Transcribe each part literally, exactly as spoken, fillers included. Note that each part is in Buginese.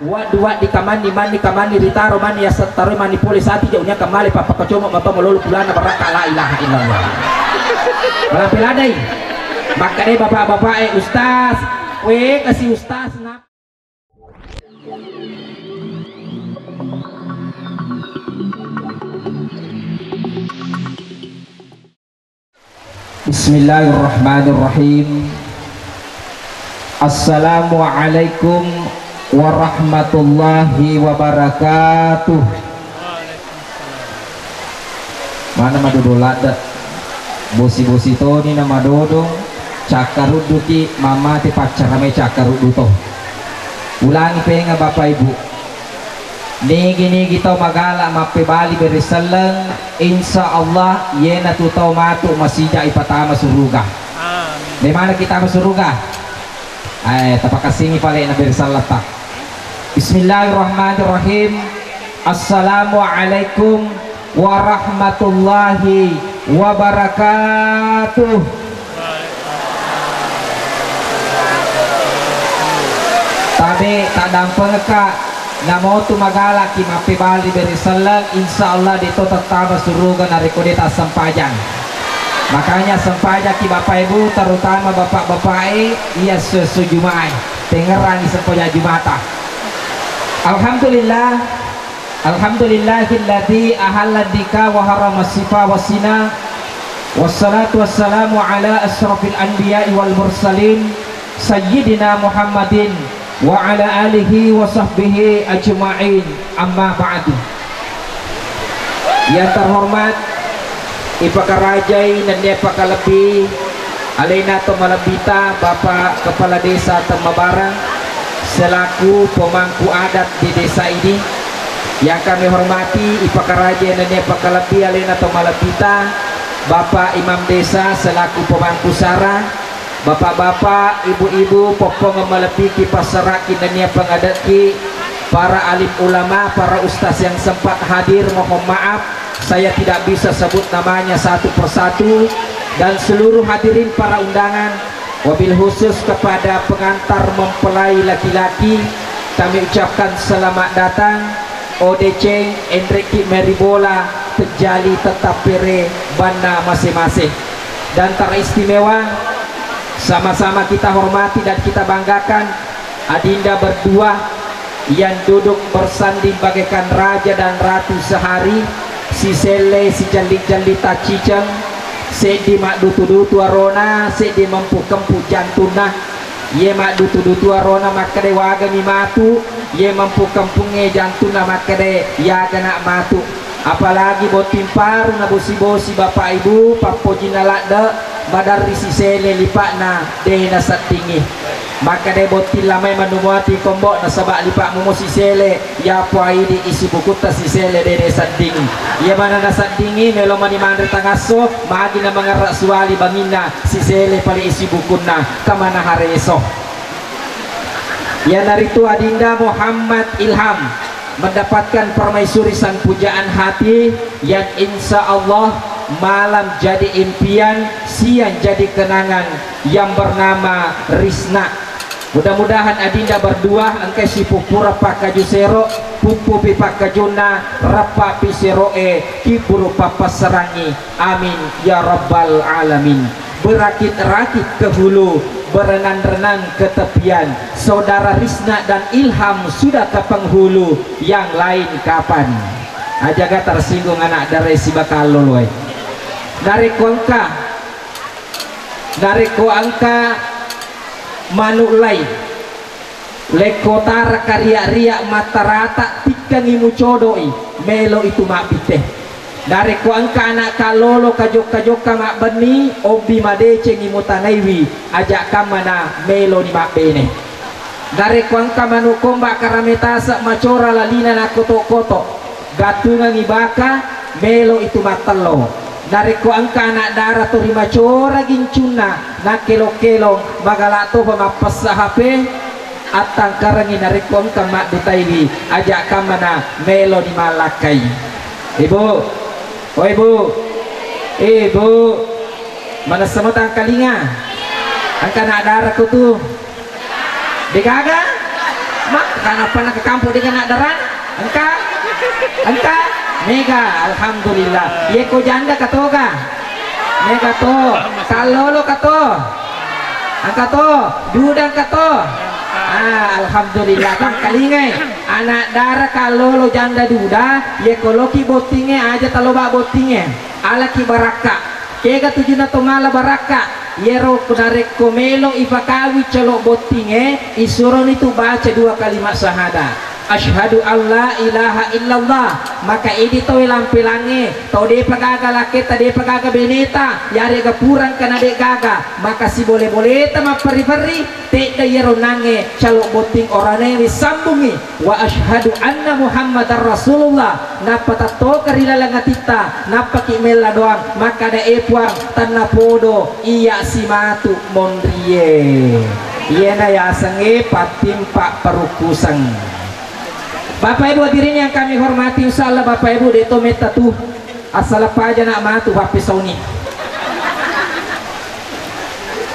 Waddu waddi kamanni manni kamanni ritaro manni yassettaroi manni pole sati jauhnya kemale papakacomo matomo lolo pulana barakka la ilaha illallah. Malampe ladai. Makkadai bapak-bapak e ustaz. We kasi ustaz na. Bismillahirrahmanirrahim. Assalamualaikum warahmatullahi wabarakatuh. Mana madodo ladde. Bosi-bosi toni na madodo, cakkarudduki mamate paccaramai cakkaruddu to. Ulangi penga Bapak Ibu. Nigi-nigi tau magala mappebali bere selleng, insya Allah iyanatu tau matu masija ipatama suruga. Amin. Memana kita masuruga? Eh, tapakassingi pale na bere selletta. Bismillahirrahmanirrahim. Assalamualaikum warahmatullahi wabarakatuh. Tabe tadampengekka, namotu magalaki mappebali bere selleng, insya Allah deto tettama suruga narekko de tassempajang. Makanya sempajaki Bapak Ibu, terutama bapak-bapak e, iya su-, su Jumae, tengerangi sempajang Jumata. Alhamdulillah, Alhamdulillahilladzi ahalla nika wa harrama sifa wa sina. Wassalatu wassalamu ala asyrafil anbiya'i wal mursalin, sayyidina Muhammadin wa ala alihi wa sahbihi ajma'in. Amma ba'du. Yang terhormat, ipakarajai nennia pakalebbi alena to malebbita Bapak Kepala Desa Temmabarang selaku pemangku adat di desa ini. Yang kami hormati, ipakarajai nennia pakalebbi alena to malebbita Bapak Imam Desa selaku pemangku sara, Bapak-bapak, ibu-ibu, poppongeng malebbiki passaraki nennia pangadekki, para alim ulama, para ustaz yang sempat hadir, mohon maaf, saya tidak bisa sebut namanya satu persatu, dan seluruh hadirin para undangan, wabil khusus kepada pengantar mempelai laki-laki, kami ucapkan selamat datang. Odeceng, enrekki meribola, tejjali tetap pere banna masing-masing. Dan teristimewa, sama-sama kita hormati dan kita banggakan, adinda berdua yang duduk bersanding bagaikan raja dan ratu sehari, siselle, sijelli-jelli tacciceng, seddi maddutu-dutu arona, seddi mempu-kempu jantunna. Iye maddutu-dutu arona makkeda wagani matu, iye mempu-kempungnge jantunna makkeda yagana matu. Apalagi botting paru na bosi-bosi bapak ibu, pappojinna ladde, maderri sisele lipa'na de naseddingi. Makkeda botting lamai manumoati kombo nasaba lipa mumo sisele. Yapo idi isi bukutta sisele dede sedding. Iya mana naseddingi melo mani manre tangasso, magi na mangerra suali banginna sisele pale isi bukunna kamana hareso. Iyanaritu Adinda Muhammad Ilham mendapatkan permaisuri sang pujaan hati yang insya Allah malam jadi impian, siang jadi kenangan yang bernama Risna. Mudah-mudahan adinda berdua engkai sipuppura pakkaju sero, puppupi pakkajunna, rappapi sero'e, kibburu pappassarangngi. Amin ya rabbal alamin. Berakit-rakit ke hulu, berenang-renang ke tepian. Saudara Risna dan Ilham sudah ke penghulu, yang lain kapan? Ajaga tersinggung anak dara sibakallo loe. Narekko engka Narekko engka manu lai, lekko taraka riak-riak mattarata, tikkengi mucodoi, melo itu mabbitte. Narekko engka anak kallolo kajokka-jokka mabbenni, obbi madecengi mutanaiwi, ajak kammana meloni mabbene. Narekko engka manu komba karametase macora lalina nakkoto-koto, gattungengi baka, melo itu mattello. Narekko engka anak dara to rimacora gincunna, nakkelong-kelong, magala topa mappessa H P, attangkarengi narekko engka maddutaiwi, ajak kammana melo ni mallakkai. Ibu, oh ibu, ibu, manessa mo tangkalinga? Engka anak dara ko tu? Degaga? Mak, karena pernah ke kampung dengan anak dara? Engka? Engka? Mega, alhamdulillah. Ye ko janda katoga? Mega to. Kallolo kato? Engka to. Duda engka to? Ah, alhamdulillah. Tang kalingai. Anak dara kallolo janda duda, ye ko loki bottinge aja taloba bottinge. Alaki barakka. Kega tujunna to mala barakka? Yero narekko melo ifakawi calo bottinge, isuroni tu baca dua kalimat sahada. Asyhadu alla ilaha illallah. Maka idi to lampelange, to depa gaga laketa, depa gaga beneta, yarega purang kana de gaga, maka sibole-boleta mapperi-peri, tedda yero nange calo botting oranewe sambungi. Wa asyhadu anna Muhammadar Rasulullah, nappa tattoka ri laleng atitta, nappaki mella doang, makkada, "E Puang, tennapodo iya simatu monrie." Iyena yasengnge pattimpa perukkuseng. Bapak Ibu hadirin yang kami hormati, insyaallah Bapak Ibu de to metta tu. Assala paja nak matu pappesauni.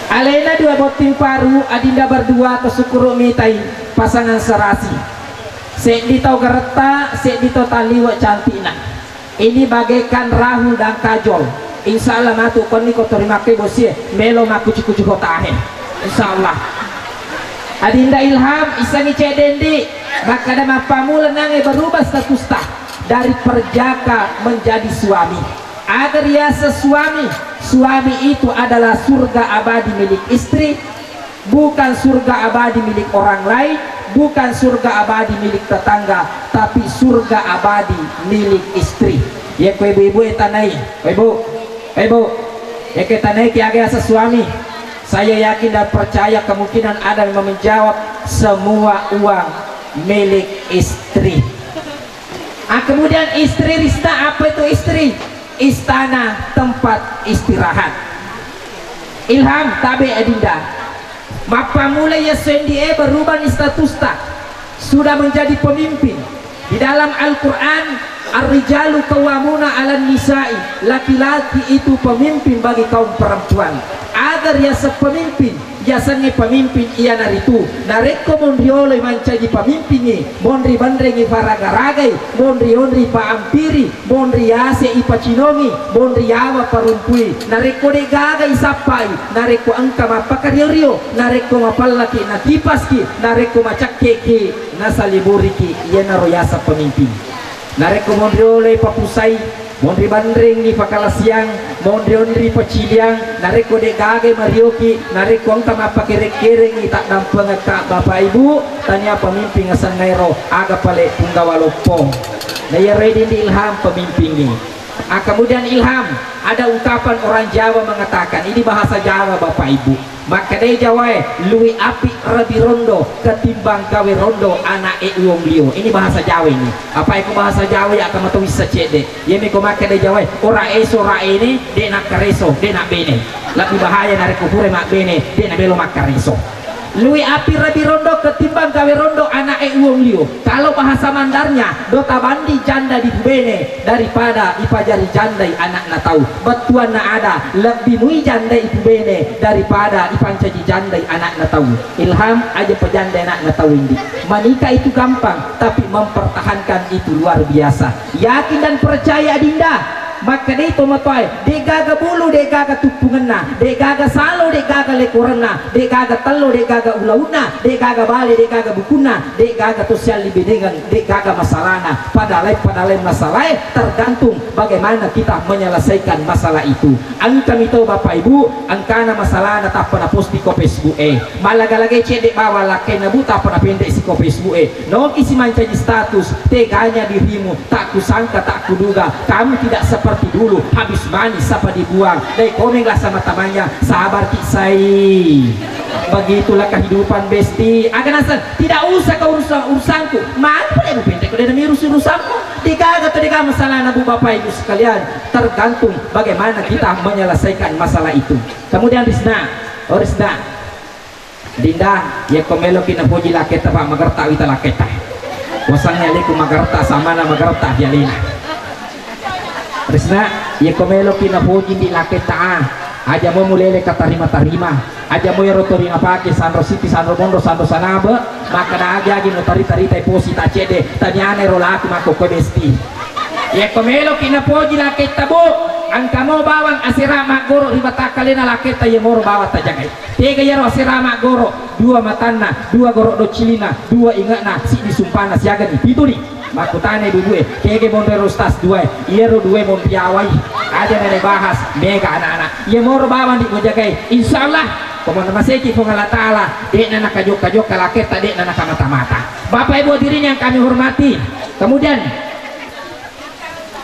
Alena dua botting paru, adinda berdua to sukuru mitai pasangan serasi. Seddi tau garetta, seddi tau taliwe cantikna. Ini bagaikan Rahul dan Kajol. Insya Allah matu konni ko tori makke bosie, melo makkucu-kucu kotahe. Insya Allah. Adinda Ilham, isengi ceddendi, makkada mappamula nange berubah statusta dari perjaka menjadi suami. Agar yasa suami, suami itu adalah surga abadi milik istri, bukan surga abadi milik orang lain, bukan surga abadi milik tetangga, tapi surga abadi milik istri. Yeko ibu-ibu e tanai, ibu, ibu, yeko tanai ki aga yasa suami, saya yakin dan percaya kemungkinan ada yang menjawab semua uang milik istri. Ah, kemudian istri Rista, apa itu istri? Istana tempat istirahat. Ilham, tabe adinda. Mappamula ya sendi e berubah ni statusta. Sudah menjadi pemimpin. Di dalam Al-Quran, "Ar-rijalu qawwamuna 'alan nisa'i." Laki-laki itu pemimpin bagi kaum perempuan. Agar ya sepemimpin, yasengnge pemimpin iyanaritu, narekko monrioloi mancaji pemimpingngi, monri benrengngi faraga-ragai, monri-onri paampiri, monri yase ipacinongi, monri yawa parumpui, narekko de'gaga isappai, narekko engka mappakario-rio, narekko mapallaki nakipaski, narekko macakkeki nasaliburiki, iyanaro yaseng pemimpin. Narekko monrioloi papusai, monri banrengngi pakalasiang, monri-onri paciliang, narekko de'gagai marioki, narekko engka mappakere-kerengngi taddampengekka Bapak Ibu, tania pemimpin asennaero, aga pale punggawa loppo. Na iyaro dindi Ilham pemimpingngi. Ah, kemudian Ilham, ada ungkapan orang Jawa mengatakan, ini bahasa Jawa Bapak Ibu. Makkedai Jawae, "Luwi api rabi rondo ketimbang gawe rondo ana'e uwong lio." Ini bahasa Jawa ini. Apa iko bahasa Jawa ya, kamu tuh bisa cedde. Yemi ko makkeda Jawae, "Ora eso, ora ene, de nakkareso, de nabbene." Lebih bahaya narekko pura mabbene, de nabelo makkareso. Luwi api rabi rondo ketimbang gawe rondo ana'e uwong lio. Kalau bahasa mandarnya, do tabandi janda dipubene daripada ipajari jandai anakna tau. Bettuanna ada, lebbi mui jandai ipubene daripada ipancaji jandai anakna tau. Ilham, aja pejandai anakna tau indi. Menikah itu gampang, tapi mempertahankan itu luar biasa. Yakin dan percaya, Dinda. Makkedai tomatoae, de'gaga bulu, de'gaga tuppungenna, de'gaga salo, de'gaga lekorenna, de'gaga tello, de'gaga ulaunna, de'gaga bale, de'gaga bukunna, de'gaga to sialli bedengeng, de'gaga masalahna. Padahal, padahal masalahe tergantung bagaimana kita menyelesaikan masalah itu. Engkami to Bapak Ibu, engkana masalahna tappa naposting ko Facebook e. Malaga-lagai cedde bawang lakkainna Bu, tappa napendek si ko Facebook e. Noki si mancaji status, teganya dirimu, tak kusangka, tak kuduga, kamu tidak seperti dulu, habis manis sapa dibuang. Dai komeng lah sama temannya, sabar ki sai. Begitulah kehidupan besti. Aga naseng, tidak usah kau urusan urusanku. Mana pada ibu pendek, udah demi urusan urusanku. De'gaga to de'gaga masalahna Bu, Bapak Ibu sekalian, tergantung bagaimana kita menyelesaikan masalah itu. Kemudian Risna, oh Risna, Dinda, yekko meloki napoji laketta, Pak, magerta wita laketta. Wasangnge aleku magerta, samana magerta ri alena. Risna, yekko meloki napoji ndi laketta, ah, aja mo mulele katarima-tarima. Aja mo ero tori napake sanro siti, sanro monro, sanro sanabe, makkeda agi-agi mo tarita-rita posi ta cede, taniana ero laku makkokkoe besti. Yekko meloki napoji laketta, Bu, engka mo bawang asera maggoro ri batakkalena laketta, yemoro bawang tajagai. Tega yero asera maggoro, dua matanna, dua goro docilina, dua inge'na, siddi sumpana siaga ni, pitu ni. Makkutana ibu-ibue, kege monro ero ustaz duae, iyero due monriawai, aja nene bahas, mega anak-anak. Yemoro bawang di mojagai, insyaallah, komona maseki Puang Allah Ta'ala, de'na nakajokka-jokka laketta, de'na nakamata-mata. Bapak Ibu hadirin yang kami hormati, kemudian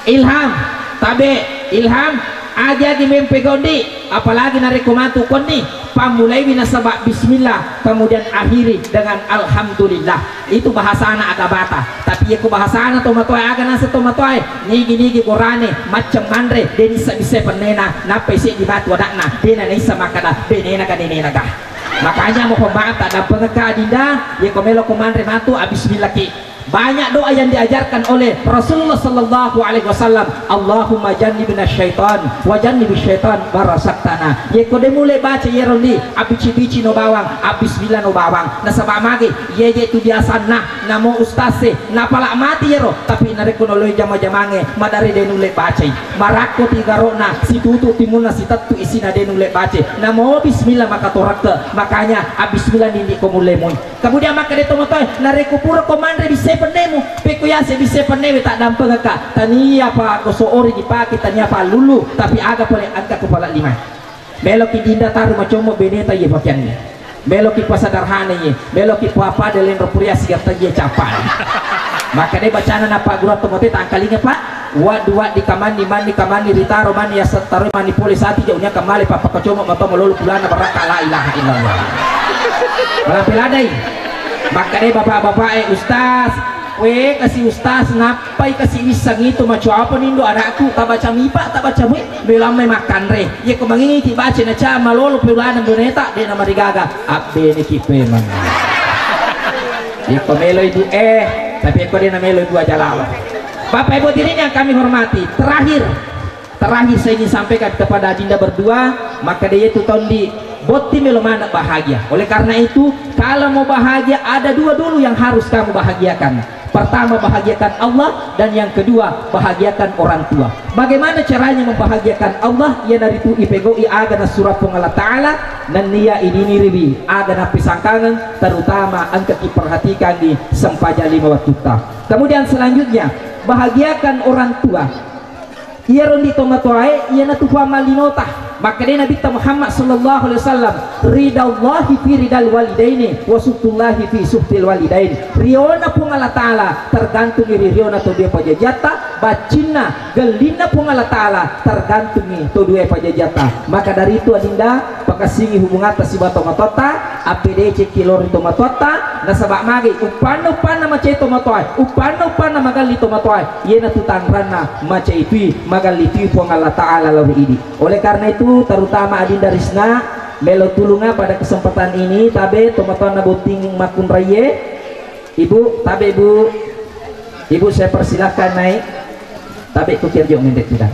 Ilham, tabe, Ilham, agi-agi mempe gondi, apalagi narekko matu konni, pammulaiwi nasaba bismillah, kemudian akhiri dengan alhamdulillah. Itu bahasana agabata. Tapi yeko bahasana tomatoae, aga naseng tomatoae, nigi-nigi gorane, macceng manre, de nissa bissai pennena, nappai seddi matu anakna, de nanaissa makkada, benena ga nenena ga. Makanya mohon maaf, tak dampengekka adinda, yeko meloko manre matu, abismillahki. Banyak doa yang diajarkan oleh Rasulullah sallallahu alaihi wasallam. Allahumma jannibna syaitan wa jannibis syaitan ma razaqtana. Yeko de mule baca yero li, abici-bici no bawang, abismillah no bawang. Nasaba magi, yeje tu biasanna, namo ustase, napala mati yero, tapi narekko noloi jama-jamange, madare de nulle bacai. Marakko ti garona, situtu timunna, sitettu isina de nulle bace. Namo bismillah maka torakke. Makanya, abismillah nindi ko mulle moi. Kemudian makkeda tomatoae, narekko pura ko manre bissai pennemu, pekko yase bissai pennewe taddampengekka, taniapa ko soori dipake, taniapa lulu, tapi aga pole engka ko pala lima. Meloki dinda taru macommo beneta iye pakeanni. Meloki pasederhana iye, meloki papada lenro puria sigatta iye cappa. Makkeda bacana napagguru tomote tangkalinga, Pak. Waddu waddi kamanni manni kamanni ritaro manni yassettaroi manni pole sati jauhnya kamale papakacomo matomo lolo pulana barakka la ilaha illallah. Malampe ladai. Makkeda bapak-bapak e, ustaz, we kasi ustaz, nappai kasi wissang itu, maco apa nindo anakku, tabaca mipa, tabaca mui, melammai makkanre. Yeko mangingiki baca na ca malolo pulana boneta, de na marigaga, abbeneki pemang. Yeko melo ibu eh, tapi yeko de na melo ibu aja lalo. Bapak Ibu hadirin yang kami hormati, terakhir, terakhir saya ingin sampaikan kepada adinda berdua, maka dia itu tondi botti melo mana bahagia. Oleh karena itu, kalau mau bahagia, ada dua dulu yang harus kamu bahagiakan. Pertama, bahagiakan Allah, dan yang kedua, bahagiakan orang tua. Bagaimana caranya membahagiakan Allah? Iyanaritu ipegau'i aga nasura Puang Allah Ta'ala, nennia idiniriwi aga napisangkangan, terutama engka kiperhatikan di sempajang lima wattutta. Kemudian selanjutnya, bahagiakan orang tua. Iyaro ndi tomatoae, iyanatu fammalinota. Makkeda Nabitta Muhammad sallallahu alaihi wasallam, "Ridallahi fi ridal walidaini, wa sukhtullahi fi sukhtil walidain." Riona Puang Allah Ta'ala tergantung ri riona to dua pajajiatta, baccinna, gellinna Puang Allah Ta'ala tergantungi to dua pajajiatta. Maka dari itu adinda, pakassingi hubungatta sibawa tomatoatta, appedecekki lao ri tomatoatta, nasaba magi uppanna-uppanna macai tomatoae, uppanna-uppanna magalli tomatoae, iyanatu tanranna macai tui, magalli tui Puang Allah Ta'ala lao ri idi. Oleh karena itu, terutama adinda Risna, melo tulunga pada kesempatan ini, tabe tomatoanna botting makkunraie, Ibu, tabe, Bu. Ibu, saya persilahkan naik. Tabe, ku kerjo ngendek tidak.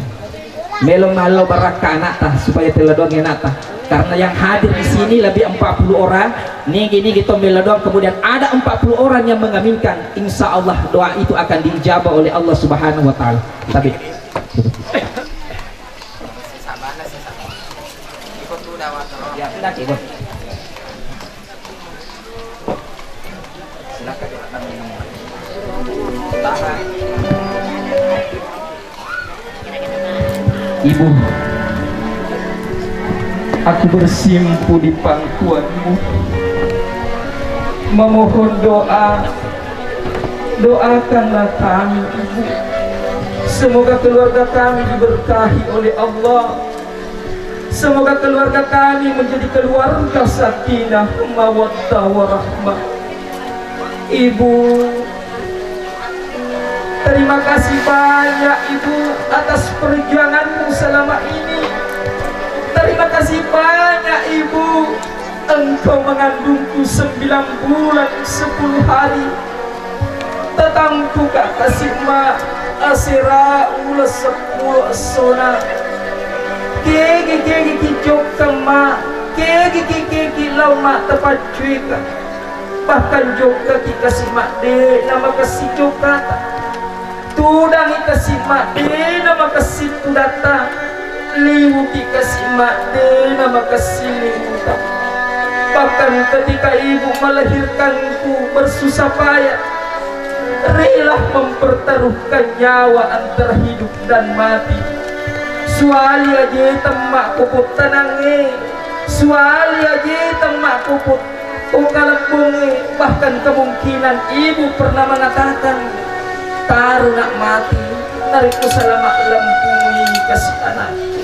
Melo mallo barakka anakta supaya tela doang anakta. Karena yang hadir di sini lebih empat puluh orang, nigi-nigi to melo doang, kemudian ada empat puluh orang yang mengaminkan, insya Allah doa itu akan diijabah oleh Allah Subhanahu wa Ta'ala. Tabe. Ya, silakan, Ibu. Silakan, Ibu. Tahan. Ibu, aku bersimpu di pangkuanmu, memohon doa. Doakanlah kami, Ibu. Semoga keluarga kami diberkahi oleh Allah. Semoga keluarga kami menjadi keluarga sakinah, mawaddah, warahmah. Ibu, terima kasih banyak, Ibu, atas perjuanganmu selama ini. Terima kasih banyak, Ibu. Engkau mengandungku sembilan bulan sepuluh hari. Tatangku ka tasik, Ma, asera uleng seppulo essona. Kege-kege ki jokka, Ma. Kegi-kegi lao mattapaccuika, bahkan jokkaki kasi madde namakassi jokkata. Tudangi kasi madde namakassi tudatta, liwuki kasi madde namakassi liwuta. Bahkan ketika ibu melahirkanku bersusah payah, rela mempertaruhkan nyawa antara hidup dan mati. Suali aje temma ko pottanangnge, suali aje temma ko pot-, ko kalebbongnge, bahkan kemungkinan ibu pernah mengatakan, "Taru nak mati, narekko salama lempui kasi anakku."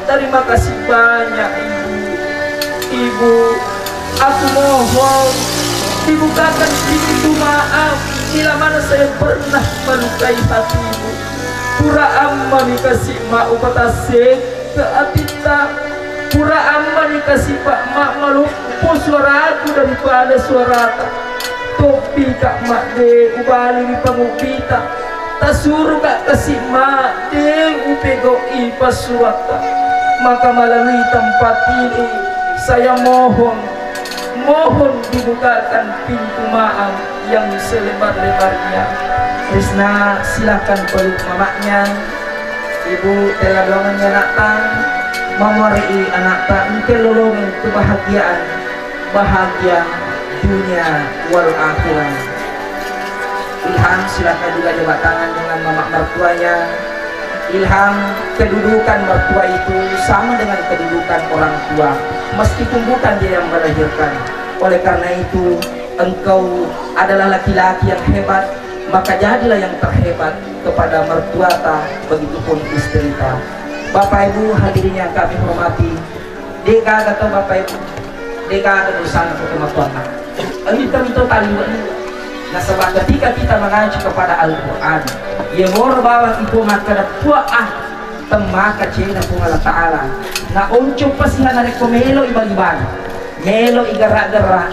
Terima kasih banyak, Ibu. Ibu, aku mohon dibukakan pintu maaf bila mana saya pernah melukai hatimu. Pura ammani kasi ma upatasseng ke atitta. Pura ammani kasi pa ma maloppo suaraku daripada suarata. Toppika madde ubali ri pangubbita. Tasuruka kasi madde upegau'i passuatta. Maka melalui tempat ini saya mohon, mohon dibukakan pintu maaf yang selebar-lebarnya. Risna, silakan peluk mamanya. Ibu, tella doangengngi anakta, mamuare'i anakta, engka lolongeng kebahagiaan, bahagia dunia wal akhirah. Ilham, silakan juga jabat tangan dengan mamak mertuanya. Ilham, kedudukan mertua itu sama dengan kedudukan orang tua, meskipun bukan dia yang melahirkan. Oleh karena itu, engkau adalah laki-laki yang hebat, maka jadilah yang terhebat kepada mertuata, begitupun istrita. Bapak Ibu hadirin yang kami hormati, de' gaga to Bapak Ibu, de' gaga dosana to tomatoanna. Engka mito taliwe'-liwe'. Nasaba ketika kita mengacu kepada Al-Quran, iya moro bawang iko makkeda pua'a, temmaka cena Puang Allah Ta'ala. Na onco pasiha narekko melo ibagi-bagi, melo igerra-gerra,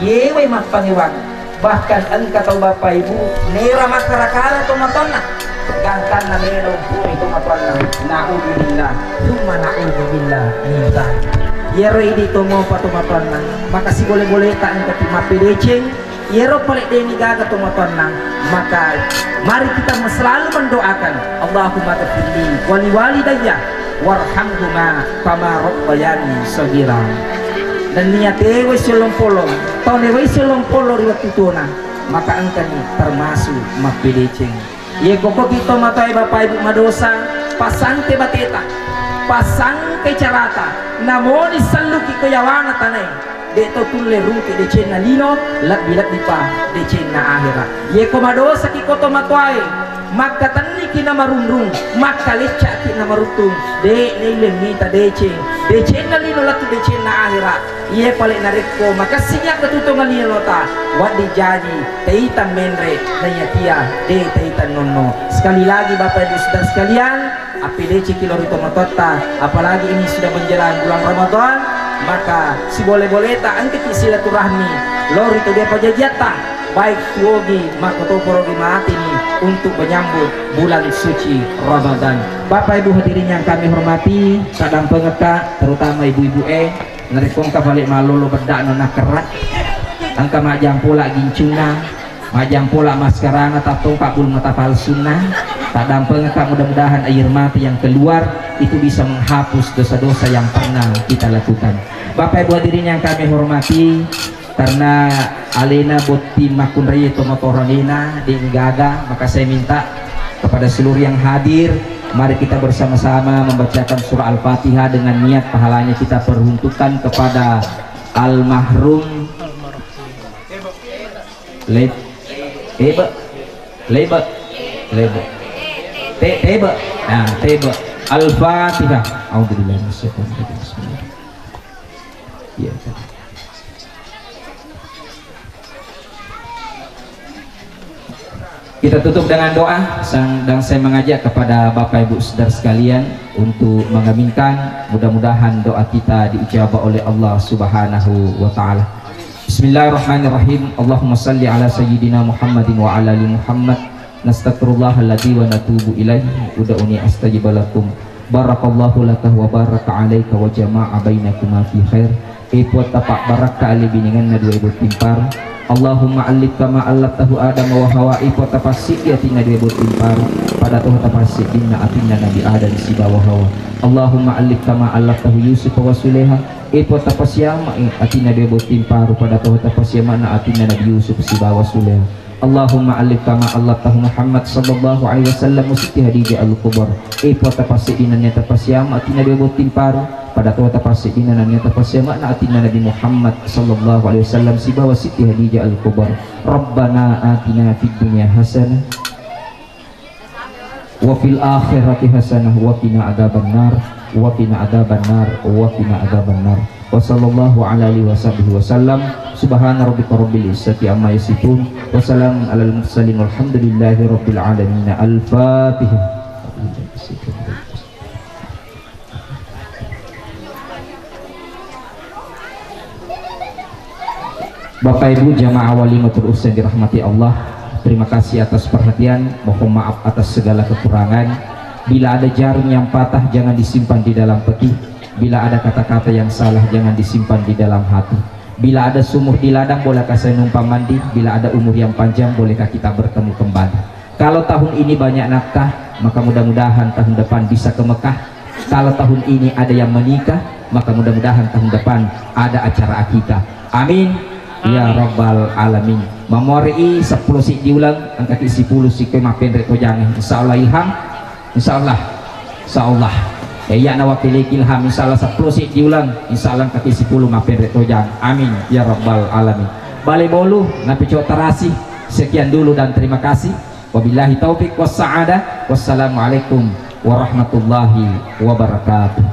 yewe mappangewang. Bahkan engka tau Bapak Ibu nera makkara-kara tomatoanna, gangkanna melo puri tomatoanna. Na'udzubillah, summa na'udzubillah. Minta iyaro idi tomopa tomatoanna, maka sibole-boleta engka ti mappedeceng. Iyaro pale de'ni gaga tomatoanna, maka mari kita selalu mendoakan, Allahumma ghafirli wali walidayya warhamhuma kama rabbayani shaghira. Nennia tewai siolong polong, tau newai siolong polong ri wettu tuona, maka engkani termasuk mappedeceng. Iye kokoki tomatoae Bapak Ibu madosa, pasangke bateta, pasangke carata, namoni selluki ko yawana tanae, de' to tulle rungke decenna lino, lebbi-lebbi pa decenna ahera. Iye ko madosaki ko tomatoae, makkatenniki namarunrung, makkaleccaki namaruttung, de' naile mita deceng, decenna lino lettu decenna ahera. Iye pale narekko makessing yakka tutong alinota, wedding jaji taita menre, naiyakia de' taita nonno. Sekali lagi Bapak Ibu Saudara sekalian, appedeceki lao ri tomatoatta, apalagi ini sudah menjelang bulan Ramadan, maka sibole-boleta engkaki silaturahmi lao ri tau de' pajajiatta, baik tuogi makkotoparo ri mateni untuk menyambut bulan suci Ramadan. Bapak Ibu hadirin yang kami hormati, saddampengekka, terutama ibu-ibu e, narekko engka pale mallolo bedda'na nakkerra, engka majjampola gincunna, majjampola maskarana, tattongka bulu mata palsunna, taddampengekka, mudah-mudahan air mata yang keluar itu bisa menghapus dosa-dosa yang pernah kita lakukan. Bapak Ibu hadirin yang kami hormati, karena alena botting makkunraie tomatoa alena, de' gaga, maka saya minta kepada seluruh yang hadir, mari kita bersama-sama membacakan surah Al-Fatihah dengan niat pahalanya kita peruntukkan kepada almarhum Le-, Ebe, Lebe, Lebe, Te-, Tebe, nah, Tebe. Al-Fatihah. A'udzubillahi minasyaitonir rajim. Bismillah. Iya. Kita tutup dengan doa, sang-, dan saya mengajak kepada Bapak Ibu Saudara sekalian untuk mengaminkan, mudah-mudahan doa kita diijabah oleh Allah Subhanahu wa Ta'ala. Bismillahirrahmanirrahim. Allahumma salli ala sayyidina Muhammadin wa ala ali Muhammad. Nastaghfirullahal ladzi wa natubu ilaihi. Ud'uni astajib lakum. Barakallahu laka wa baraka alaika wa jama'a bainakuma fi khair. Ipo tapabbarakka ali bininganna dua ibu timpar. Allahumma allif kama allaftahu Adam wa Hawa. Ipo tapassiddi atinna dua ibu timpar. Pada toho tapasseddinna atinna Nabi Adam sibawa Hawa. Allahumma allif kama allaftahu Yusuf wa Suleha. Ipo tapasiama atinna dua ibu timpar. Pada toho tapasiamana atinna Nabi Yusuf sibawa Suleha. Allahumma allif kama allaftahu Muhammad sallallahu alaihi wasallam wa Siti Hadijah al-Kubra. Ipo tapasseddinna nennia tapasiama atinna dua ibu timpar. Pada to tapasseddinna nennia tapasiamana atinna Nabi Muhammad sallallahu alaihi wasallam sibawa Siti Hadijah al-Kubra. Rabbana atina fid dunya hasanah wa fil akhirati hasanah wa qina adzabannar, wa qina adzabannar, wa qina adzabannar. Wa sallallahu ala alihi wa sahbihi wa sallam. Subhana rabbika rabbil izzati amma yasifun. Wa salamun alal mursalin walhamdulillahi rabbil alamin. Al-Fatihah. Bapak Ibu jamaah walimatul urus yang dirahmati Allah, terima kasih atas perhatian, mohon maaf atas segala kekurangan. Bila ada jarum yang patah, jangan disimpan di dalam peti. Bila ada kata-kata yang salah, jangan disimpan di dalam hati. Bila ada sumur di ladang, bolehkah saya numpang mandi? Bila ada umur yang panjang, bolehkah kita bertemu kembali? Kalau tahun ini banyak nafkah, maka mudah-mudahan tahun depan bisa ke Mekah. Kalau tahun ini ada yang menikah, maka mudah-mudahan tahun depan ada acara akikah. Amin. Ya Amin. Rabbal alamin. Mamori sepuluh siddi uleng, engkaki sepuluh sikoi mapenre tojang. Insya Allah Ilham. Insya Allah. Insya Allah. Ya, iya na wakili Ilham. Insya Allah sepuluh siddi uleng. Insya Allah engkaki sepuluh mapenre tojang. Amin. Ya Rabbal alamin. Bale bolu, napico tarasi. Sekian dulu dan terima kasih. Wabillahi taufik wassa'adah. Wassalamualaikum warahmatullahi wabarakatuh.